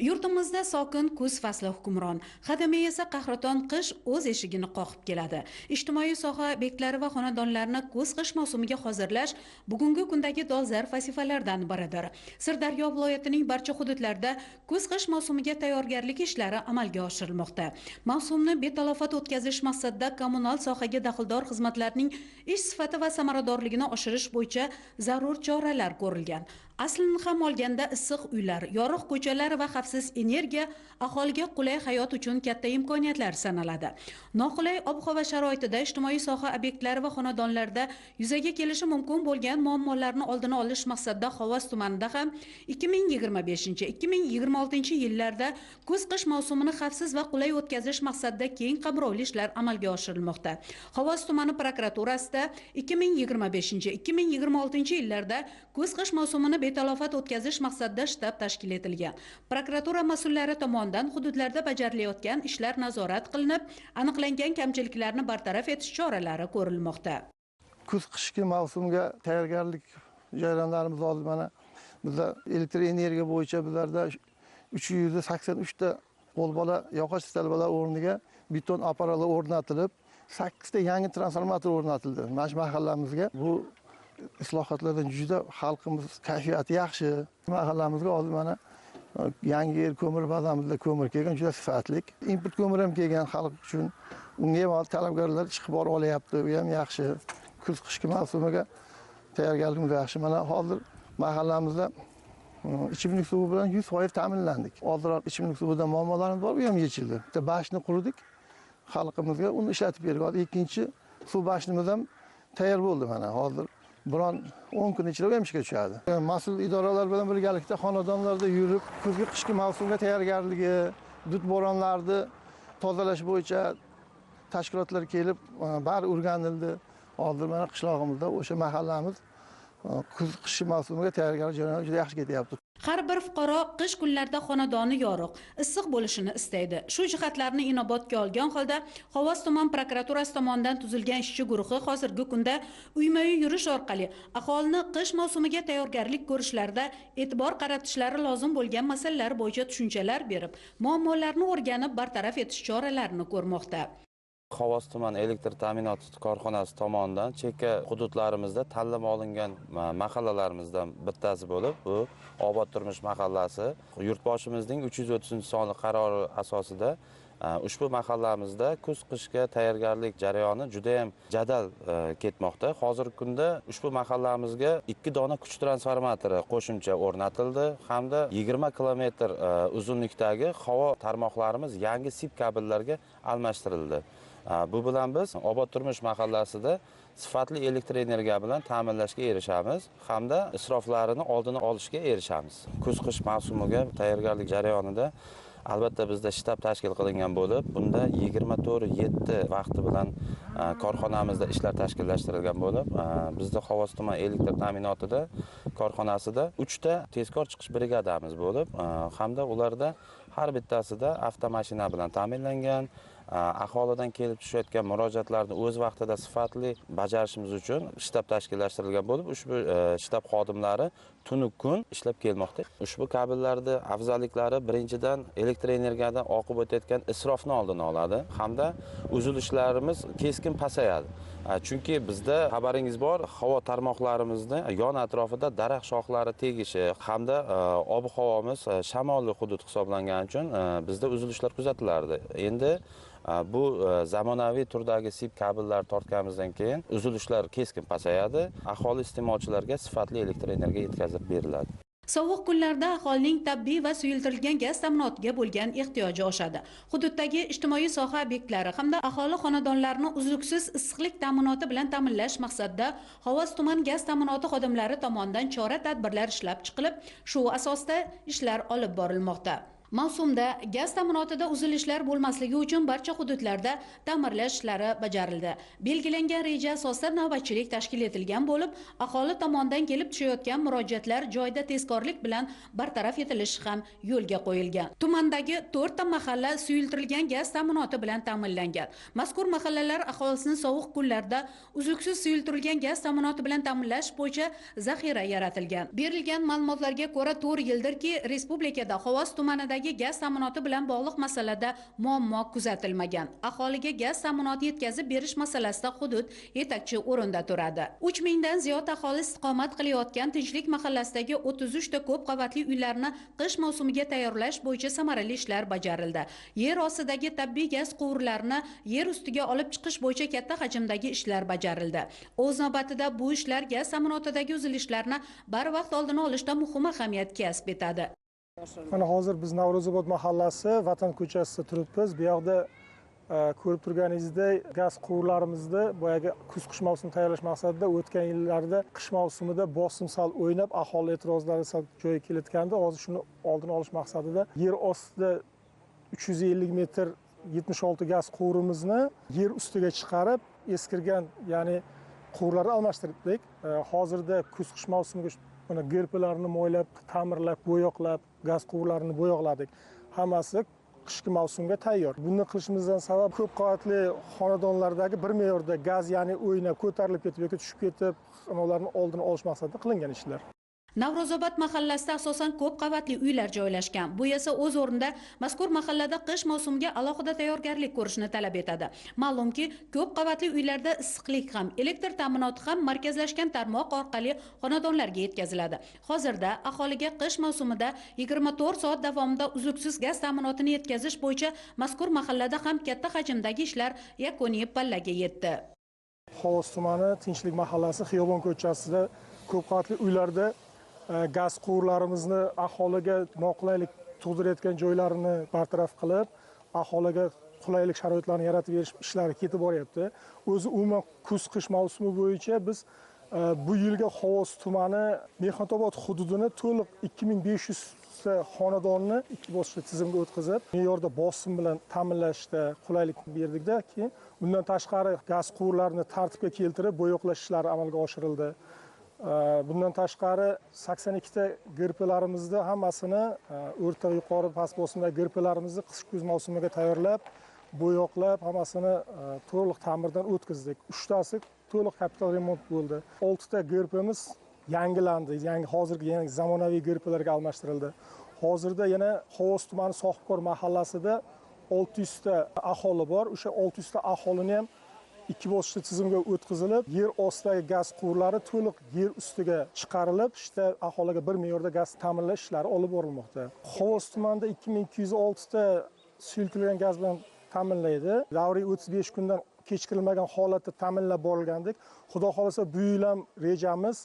Yurtimizda sokin kuz fasli hukmron. Hademay esa qahraton qish o'z eshigini qoqib keladi. Ijtimoiy soha obyektlari va xonadonlarni kuz-qish mavsumiga hozirlash bugungi kundagi dolzarb vazifalardan biridir. Sirdaryo viloyatining barcha hududlarida kuz-qish mavsumiga tayyorgarlik ishlari amalga oshirilmoqda. Mavsumni betalofat o'tkazish maqsadida kommunal sohaga daxldor xizmatlarning ish sifati va samaradorligini oshirish bo'yicha zarur choralar ko'rilgan. Aslini ham olganda issiq uylar, yorug' ko'chalar va xavfsiz energiya aholiga qulay hayot uchun katta imkoniyatlar sanaladi. Noqulay ob-havo sharoitida ijtimoiy soha obyektlari va xonadonlarda yuzaga kelishi mumkin bo'lgan muammolarni oldini olish maqsadida Xovos tumanida ham 2025-2026 yillarda kuz-qish mavsumini xavfsiz va qulay o'tkazish maqsadida keng qamrovli ishlar amalga oshirilmoqda. Xovos tumani prokuraturasida 2025-2026 yillarda kuz-qish mavsumini betalofat o'tkazish maqsadida shtab tashkil etilgan. Prokuratura mas'ullari tomonidan hududlarda bajarilayotgan ishlar nazorat qilinib, aniqlangan kamchiliklarni bartaraf etish choralari ko'rilmoqda. Kuz qishki mavsumga tayyorgarlik jarayonlarimiz hozir mana bizda elektr energiya bo'yicha bizlarda 383 ta qo'lbola yog'och stolbalar o'rniga beton oporalar o'rnatilib, sakkizta yangi transformator o'rnatildi mana shu mahallamizga. Bu islohotlardan juda xalqimiz kayfiyati yaxshi. Mahallamizga hozir mana yangi yer ko'mir bazamizda ko'mir kelgan, juda sifatli. Import ko'mir ham kelgan xalq uchun, unga ham hozir talabgorlar chiqib borib olyapti, u ham yaxshi. Kuz qishki mavsumiga tayyorgarligimiz yaxshi. Mana hozir mahallamizda ichimlik suvi bilan 100% ta'minlandik. Oldinroq ichimlik suvidan muammolarimiz bor, u ham yechildi. Bitta башня qurdik, xalqimizga uni ishlatib berdik. Hozir ikkinchi suv башня miz ham tayyor bo'ldi, mana hozir biron 10 kun ichida u ham ishga tushadi. Mas'ul idoralar bilan birgalikda xonadonlarda yurib, kuzgi qishki mavsumga tayyorgarligi, dud bo'ronlarni tozalash bo'yicha tashkilotlar kelib, bari o'rganildi. Hozir mana qishlog'imizda, o'sha mahallamiz kuz qishki mavsumiga tayyorgarlik jarayoni juda yaxshi ketyapti. Har bir fuqaro qish kunlarida xonadoni yorug', issiq bo'lishini istaydi. Shu jihatlarni inobatga olgan holda Xovos tuman prokuraturasi tomonidan tuzilgan ishchi guruhi hozirgi kunda uyma-uy yurish orqali aholini qish mavsumiga tayyorgarlik ko'rishlarida e'tibor qaratishlari lozim bo'lgan masalalar bo'yicha tushunchalar berib, muammolarni o'rganib, bartaraf etish choralarini ko'rmoqda. Xovos tuman elektr ta'minoti korxonasi tomonidan chekka hududlarimizda tanlab olingan mahallalarimizdan bittasi bo'lib, bu Obod turmush mahallasi. Yurtboshimizning 330-sonli qarori asosida ushbu mahallamizda kuz qishga tayyorgarlik jarayoni judayam jadal ketmoqda. Hozirgi kunda ushbu mahallamizga ikki dona kuch transformatori qo'shimcha o'rnatildi hamda 20 kilometr uzunlikdagi havo tarmoqlarimiz yangi sip kabellarga almashtirildi. Bu bilan biz Obod turmush mahallasida sifatli elektr energiya bilan ta'minlashga erishamiz hamda isroflarini oldini olishga erishamiz. Kuz qish mavsumiga tayyorgarlik jarayonida albatta bizda shtab tashkil qilingan bo'lib, bunda 24/7 vaqti bilan korxonamizda ishlar tashkillashtirilgan bo'lib, bizda Xovos tuman elektr ta'minotida korxonasida uchta tezkor chiqish brigadamiz bo'lib, hamda ularda har bittasida avtomashina bilan ta'minlangan. Aholidan kelib tushayotgan murojaatlarni o'z vaqtida sifatli bajarishimiz uchun shtab tashkillashtirilgan bo'lib, ushbu shtab xodimlari tunu kun ishlab kelmoqda. Ushbu kabellarni afzalliklari, birinchidan, elektr energiyadan oqib o'tayotgan isrofni oldini oladi hamda uzilishlarimiz keskin pasayadi. Chunki bizda, xabaringiz bor, havo tarmoqlarimizni yon atrofida daraxt shoxlari tegishi hamda ob havomiz shamolli hudud hisoblangani uchun bizda uzilishlar kuzatilardi. Endi bu zamonaviy turdagi sip kabellar tortganimizdan keyin uzilishlar keskin pasayadi, aholi iste'molchilarga sifatli elektr energiya yetkazib beriladi. Sovuq kunlarda aholining tabiiy va suyultirilgan gaz ta'minotiga bo'lgan ehtiyoji oshadi. Hududdagi ijtimoiy soha obyektlari hamda aholi xonadonlarini uzluksiz issiqlik ta'minoti bilan ta'minlash maqsadida Xovos tuman gaz ta'minoti xodimlari tomonidan chora-tadbirlar ishlab chiqilib, shu asosda ishlar olib borilmoqda. Mavsumda gaz ta'minotida uzilishlar bo'lmasligi uchun barcha hududlarda ta'mirlash ishlari bajarildi. Belgilangan reja asosida navbatchilik tashkil etilgan bo'lib, aholi tomonidan kelib tushayotgan murojaatlar joyida tezkorlik bilan bartaraf etilishi ham yo'lga qo'yilgan. Tumandagi to'rtta mahalla suyultirilgan gaz ta'minoti bilan ta'minlangan. Mazkur mahallalar aholisini sovuq kunlarda uzluksiz suyultirilgan gaz ta'minoti bilan ta'minlash bo'yicha zaxira yaratilgan. Berilgan ma'lumotlarga ko'ra, 4 yildirki, respublikada Xovos tumanidagi mahalladagi gaz ta'minoti bilan bog'liq masalada muammo kuzatilmagan. Aholiga gaz ta'minoti yetkazib berish masalasida hudud yetakchi o'rinda turadi. 3000 dan ziyod aholi istiqomat qilayotgan Tinchlik mahallasidagi 33 ta ko'p qavatli uylarni qish mavsumiga tayyorlash bo'yicha samarali ishlar bajarildi. Yer ostidagi tabiiy gaz quvurlarini yer ustiga olib chiqish bo'yicha katta hajmdagi ishlar bajarildi. O'z navbatida bu ishlar gaz ta'minotidagi uzilishlarni barvaqt oldini olishda muhim ahamiyat kasb etadi. Mana hozir biz Navro'zobod mahallasi Vatan ko'chasida turibmiz. Bu yoqda ko'rib turganingizdek gaz quvurlarimizni boyagi kuz-qish mavsumini tayyorlash maqsadida o'tgan yillarda qish mavsumida bosim sal o'ynab aholi e'tirozlari sal joyiga kelayotgandi. Hozir shuni oldini olish maqsadida yer ostida 350 metr 76 gaz quvurimizni yer ustiga chiqarib eskirgan, ya'ni quvurlarni almashtirdik. Hozirda kuz-qish mavsumiga mana GRPlarni moylab, ta'mirlab, bo'yoqlab, gaz quvurlarini bo'yoqladik. Hammasi qishki mavsumga tayyor. Buni qilishimizdan sabab ko'p qavatli xonadonlardagi bir me'yorda gaz, ya'ni o'ynab ko'tarilib ketib yoki tushib ketib, ularni oldini olish maqsadida qilingan ishlar. Navro'zobod mahallasida asosan ko'p qavatli uylar joylashgan. Bu esa o'z o'rnida mazkur mahallada qish mavsumiga alohida tayyorgarlik ko'rishni talab etadi. Ma'lumki, ko'p qavatli uylarda issiqlik ham, elektr ta'minoti ham markazlashgan tarmoq orqali xonadonlarga yetkaziladi. Hozirda aholiga qish mavsumida 24 soat davomida uzluksiz gaz ta'minotini yetkazish bo'yicha mazkur mahallada ham katta hajmdagi ishlar yakuniy pallaga yetdi. Xovos tumani Tinchlik mahallasi Xiyobon ko'chasida ko'p qavatli uylarda gaz quvurlarimizni aholiga noqulaylik tug'dirayotgan joylarini bartaraf qilib, aholiga qulaylik sharoitlarini yaratib berish ishlari ketib boryapti. O'zi umuman kuz-qish mavsumi bo'yicha biz bu yilga Xovos tumani Mehnatobod hududini to'liq 2500 ta xonadonni ikki bosqichda tizimga o'tkazib, me'yorda bosim bilan ta'minlashda qulaylik berdikda, keyin undan tashqari gaz quvurlarini tartibga keltirib, bo'yoqlash ishlari amalga oshirildi. Bundan tashqari 82 ta GRPlarimizni hammasini o'rta yuqori past bosimdagi GRPlarimizni qish-kuz mavsumiga tayyorlab, bo'yoqlab, hammasini to'liq ta'mirdan o'tkazdik. 3 tasi to'liq kapital remont bo'ldi. 6 ta GRPimiz yangilandi, yangi hozirgi yangi zamonaviy GRPlarga almashtirildi. Hozirda yana Xovos tumani Sohibkor mahallasida 600 ta aholi bor. O'sha 600 ta aholini ham ikki bosqichda tizimga o'tkazilib, yer ostidagi gaz quvurlari to'liq yer ustiga chiqarilib, ishda aholiga bir me'yorda gaz ta'minlash ishlari olib borilmoqda. Xovos tumanida 2206 ta suyultirilgan gaz bilan ta'minlaydi. Davriy 35 kundan kechiktirilmagan holatda ta'minlab borilgandik. Xudo xolasa bu yil ham rejamiz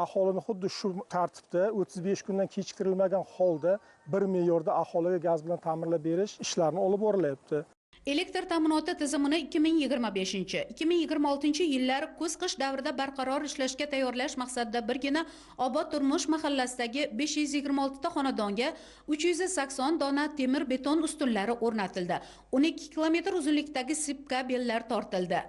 aholini xuddi shu tartibda 35 kundan kechiktirilmagan holda bir me'yorda aholiga gaz bilan ta'minlab berish ishlarini olib borilyapti. Elektr ta'minoti tizimini 2025-2026 yillar kuz-qish davrida barqaror ishlashga tayyorlash maqsadida birgina Obod turmush mahallasidagi 526 ta xonadonga 380 dona temir beton ustunlari o'rnatildi. 12 kilometr uzunlikdagi sip kabellar tortildi.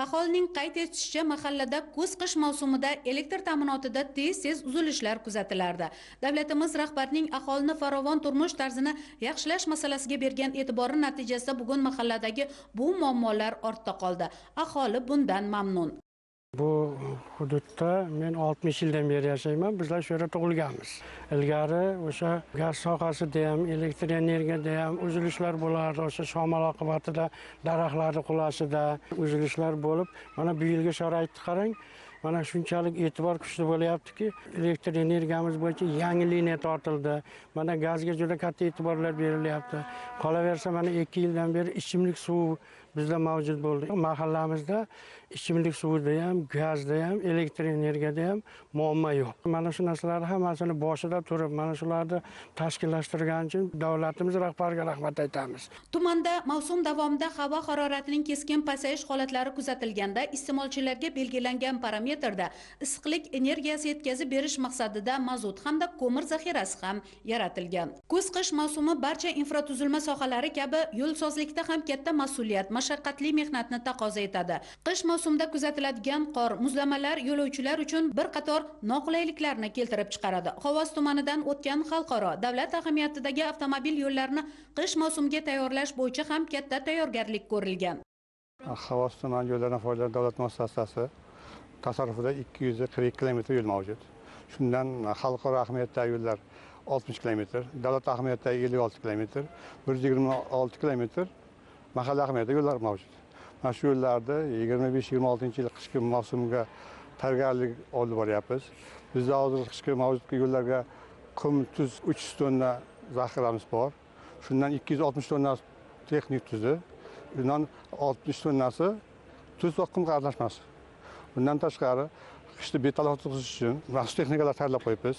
Aholining qayd etishicha, mahallada kuz-qish mavsumida elektr ta'minotida tez-tez uzilishlar kuzatilardi. Davlatimiz rahbarining aholini farovon turmush tarzini yaxshilash masalasiga bergan e'tibori natijasida bugun mahalladagi bu muammolar ortda qoldi. Aholi bundan mamnun. Bu hududda men 60 yildan beri yashayman. Bizlar shu yerda tug'ilganmiz. Ilgari o'sha gaz sohasida ham, elektr energiyada ham uzilishlar bo'lardi. O'sha shamol oqibatida daraxtlarning qulashida uzilishlar bo'lib, mana bu yilgi sharoitni qarang, mana shunchalik e'tibor kuchli bo'lyaptiki, elektr energiyamiz bo'yicha yangi liniya tortildi. Mana gazga juda katta e'tiborlar berilyapti. Qolaversa mana 2 yildan beri ichimlik suvi bizda mavjud bo'ldi. Mahallamizda ichimlik suvida ham, gazda ham, elektr energiyada ham muammo yo'q. Mana shu narsalarni hammasini boshida turib, mana shularni tashkillashtirgan uchun davlatimiz rahbariga rahmat aytamiz. Tumanda mavsum davomida havo haroratining keskin pasayish holatlari kuzatilganda iste'molchilarga belgilangan parametrda issiqlik energiyasi yetkazib berish maqsadida mazut hamda ko'mir zaxirasi ham yaratilgan. Kuz-qish mavsumi barcha infratuzilma sohalari kabi yo'lsozlikda ham katta mas'uliyat, mashaqqatli mehnatni taqozo etadi. Qish mavsumida kuzatiladigan qor, muzlamalar yo'lovchilar uchun bir qator noqulayliklarni keltirib chiqaradi. Xovos tumanidan o'tgan xalqaro davlat ahamiyatidagi avtomobil yo'llarini qish mavsumiga tayyorlash bo'yicha ham katta tayyorgarlik ko'rilgan. Xovos tumani yo'llardan foydalanish davlat muassasasi tasarrufida 242 kilometr yo'l mavjud. Shundan xalqaro ahamiyatdagi yo'llar 60 kilometr, davlat ahamiyatidagi 56 kilometr, 126 kilometr mahalla ahamiyatidagi yo'llar mavjud. Mana shu yo'llarda 25-26 yil qishki mavsumga tayyorgarlik olib boryapmiz. Bizda hozir qishki mavjud yo'llarga qum, tuz 300 tonna zaxiramiz bor. Shundan 260 tonna texnik tuzi, undan 60 tonnasi tuz va qum aralashmasi. Bundan tashqari qishni betalaf o'tkazish uchun maxsus texnikalar tayyorlab qo'yibmiz.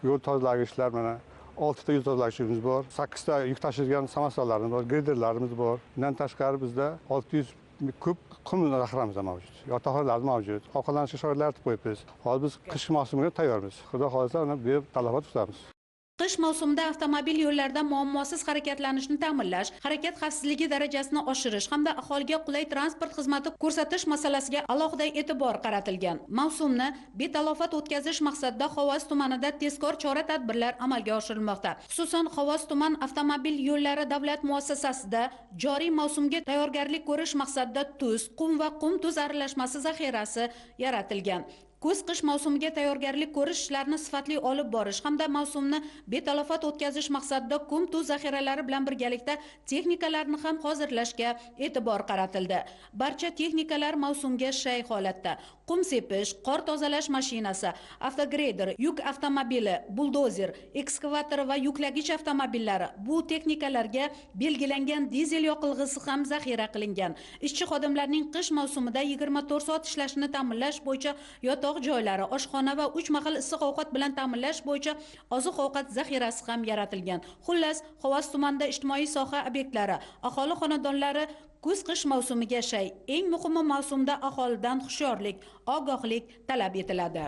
Yo'l tozalagichlar, mana 6 ta yo'l tozalagichimiz bor, 8 ta yuk tashiydigan samosvallarimiz bor, greyderlarimiz bor. Bundan tashqari bizda 600 kub qum zaxiramiz mavjud. Yotoqxonalar mavjud. Ovqatlanishga sharoitlar yaratib qo'yibmiz. Hozir biz qish mavsumiga tayyormiz. Xudo xohlasa uni betalafot tutamiz. Qish mavsumida avtomobil yo'llarida muammosiz harakatlanishni ta'minlash, harakat xavfsizligi darajasini oshirish hamda aholiga qulay transport xizmati ko'rsatish masalasiga alohida e'tibor qaratilgan. Mavsumni betalofat o'tkazish maqsadida Xovos tumanida tezkor chora-tadbirlar amalga oshirilmoqda. Xususan, Xovos tuman avtomobil yo'llari davlat muassasasida joriy mavsumga tayyorgarlik ko'rish maqsadida tuz, qum va qum-tuz aralashmasi zaxirasi yaratilgan. Kuz-qish mavsumiga tayyorgarlik ko'rish ishlarini sifatli olib borish hamda mavsumni betalofat o'tkazish maqsadida qum-tuz zaxiralari bilan birgalikda texnikalarni ham hozirlashga e'tibor qaratildi. Barcha texnikalar mavsumga shay holatda. Qum sepish, qor tozalash mashinasi, avtogreyder, yuk avtomobili, buldozer, ekskavator va yuklagich avtomobillari, bu texnikalarga belgilangan dizel yoqilg'isi ham zaxira qilingan. Ishchi xodimlarning qish mavsumida 24 soat ishlashini ta'minlash bo'yicha yotoq joylari, oshxona va 3 mahal issiq ovqat bilan ta'minlash bo'yicha oziq-ovqat zaxirasi ham yaratilgan. Xullas, Xovos tumanida ijtimoiy soha obyektlari, aholi xonadonlari kuz-qish mavsumiga shay. Eng muhimi, mavsumda aholidan hushyorlik, ogohlik talab etiladi.